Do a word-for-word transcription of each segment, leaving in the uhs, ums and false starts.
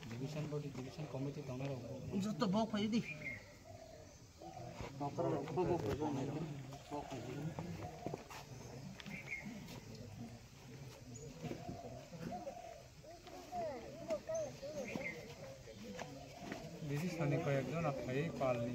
Division body, division committee tongnai rok. Joto bok phai di. Bisi sani koyekjon aphai palni.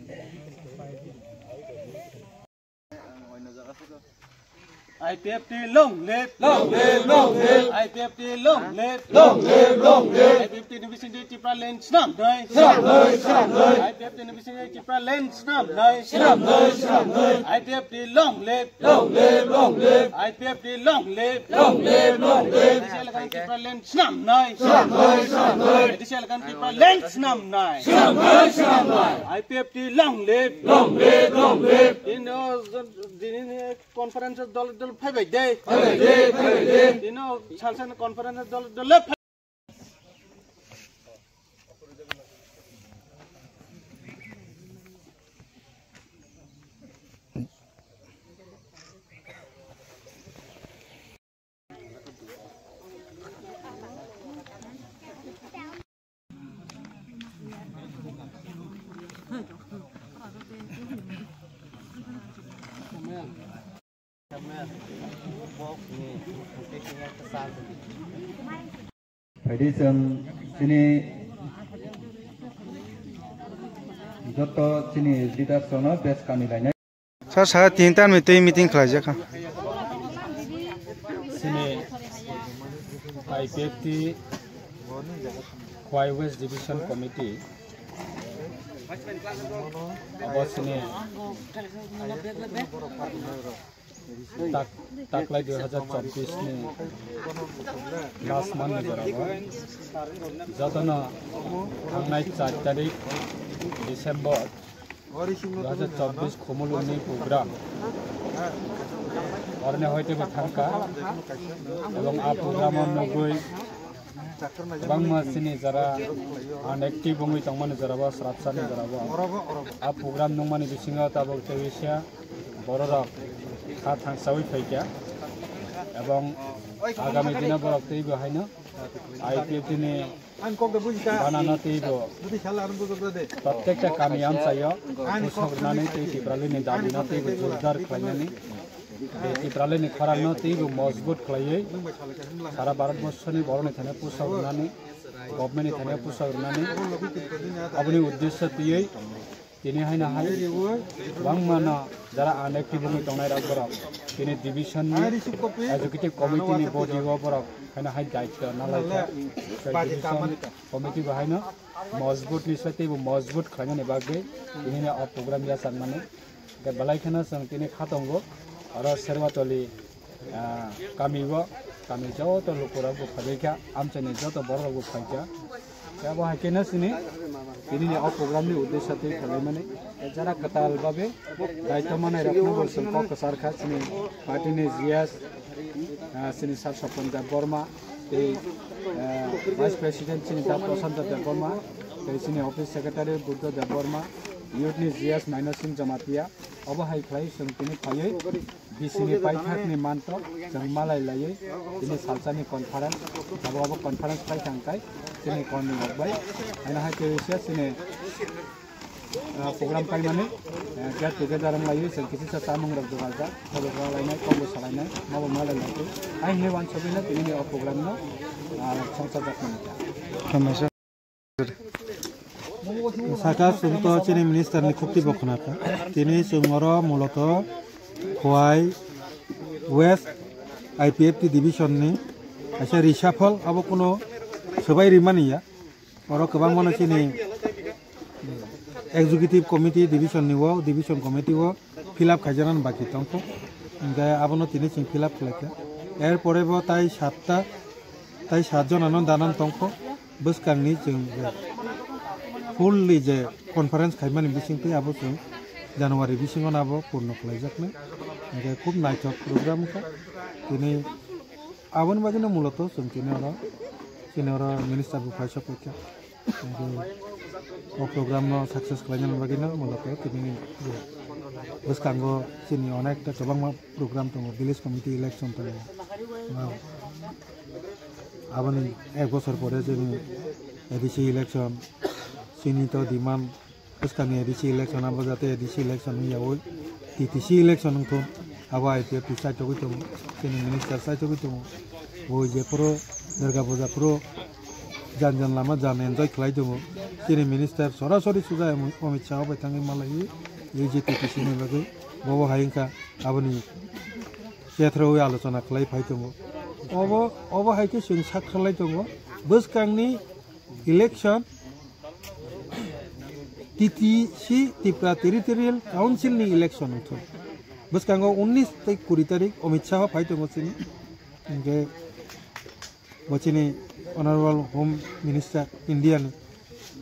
I P F T long live. Long live, long live. I P F T long live. Long live, long live. I P F T ni bisingtwi Tipraland snamnai. Snamnai, snamnai. I P F T ni bisingtwi Tipraland snamnai. Snamnai, snamnai. I P F T long live. Long live, long live. I P F T long live. Long live, long live. Additional kan Tipraland snamnai. Snamnai, snamnai. Additional kan Tipraland snamnai. Snamnai, snamnai. I P F T long live. Long live, long live. Ino dini ni conference dol dol phaibai de. Phaibai de, phaibai de. Ino salsa ni conference dol dol phai- Phaidi chwng chini joto chini leaders rokno bes kami lainai. Sir, saka tin tan mi twi meeting khlaijak kha. Chini I P F T Khowai West Division Committee abo chini tak, taklai dui hajar chobbish ni last month ni jorao jotono thangnai char tarik December dui hajar chobbish khumulwngni program oroni hoite bo thangkha, ebong a program o nugwi kwbangma chini jara unactive wngwi tongmani jorabo, srapsani jorabo a program nungmani bisingo tabuk tei kisa bororok kha thangsawi phaikha, ebong agami dino borok teibo haino I P F T ni banano teibo protekta kami amchaio pusok rwnani tei Tipralini dabino teibo jordar khlainani, tei Tipralini khorangno teibo mojbut khlaiwi sara Bharat borsoni borokni thani pusok rwnani, government ni thani pusok rwnani, aboni uddesyo twiwi tini haino hai bangmano jara unactive wngwi tongnai rok borok tini division ni executive committee ni body o borok haino hai daityo nalaikha. Tei division committee bo haino mojbut ni sai teibo mojbut khlainani bagwi tini o program yachakmani. Hwnkhe belai kheno chwng tini kha tongo, oro Serwatoli, ah, kami o, kami joto lukurok bo phaibaikha, amchaini joto bororok bo phaikha. Tei abo hai kheno chini tinini o program ni uddesyo twi khwlaimani, jara kwtal babe daityo manai rokno bo chwng kok kwchar kha, chini party ni G S, ah, chini Sir Sopon Debbarma, tei, ah, Vice President chini Da Prasanta Debbarma, tei chini Office Secretary Buddha Debbarma, Youth ni G S Maino Singh Jamatia, obo hai khlai chwng tini phaiwi B C ni paithak ni mantok chwng malai laiwi tini salsa ni conference, abo abo conference phai thang kai chini kon ni rok bai, haino hai tei se chini, ah, program paimani, ah, get together wng laiwi chwng kisi sa chamung rok dogar jak, kholok rok lainai, kok bo salainai, mabo malai lai tei hai hwnwi wansugwi no tini ni o program no, ah, songsa jak mani. Saka chwng to chini minister ni khukti bo khwnakha. Tini chwng oro muloto Khowai West I P F T division ni kaisa reshuffle abo kuno swbai rimani ya. Oro kwbangmano chini executive committee division ni o, division committee o fill up khaijaknani baki tongkho. Hwnkhe abono tini chwng fill up khlaikha. Er pore bo tai satta Tai sat jona no danan tongkho, bwskangni chwng je fully je conference khaimani bisingtwi abo chwng January bisingo no abo purno khlaijaknai. Hingke khub naithok program wngkha. Tini aboni bagwino muloto chwng tini oro, tini oro minister bo phai sokphaikha. Hingke o program no success khlainani bagwino muloto tini bwskango chini onekta kwbangma program tongo, village committee election tongo. Aboni ek bosor pore chini A D C election, chini to demand bwskangni A D C election abo jate A D C election wngya oi T T C election wngthun, abo I P F T saichogwi tongo, chini minister saichogwi tongo, bo je phuru Durga Puja phuru jan jan lama jan enjoy khlai tongo, chini minister sorasori suja Amit Shah bai thangwi malaiwi, ei je T T C ni bagwi bobo hai wngkha aboni kethrowi alochona khlai phai tongo. Obo, obo hai khe chwng sak khlai tongo. Bwskangni election T T C, Tripura Territorial Council ni election wngthun. Bwskango unnish tei kuri tarik Amit Shah phai tongo chini. Hingke bo chini Honorable Home Minister India ni.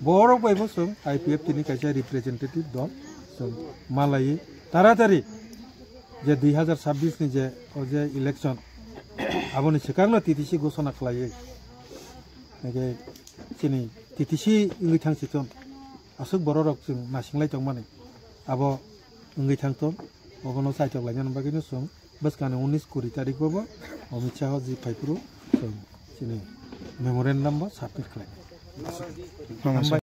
Borok bai bo chwng I P F T ni kaisa representative dol chwng malaiwi taratari je dui hazar sabbish ni je o je election aboni swkangno T T C ghosona khlaiwi. Hingke chini T T C wngwi thang siton aswk bororok chwng nasinglai tongmani abo wngwi thangthung, obono saitok lainani bagwino chwng bwskangni unnish kuri tarik bo Amit Shah ji phaiphuru chwng chini memorandum bo submit khlai. Hambai.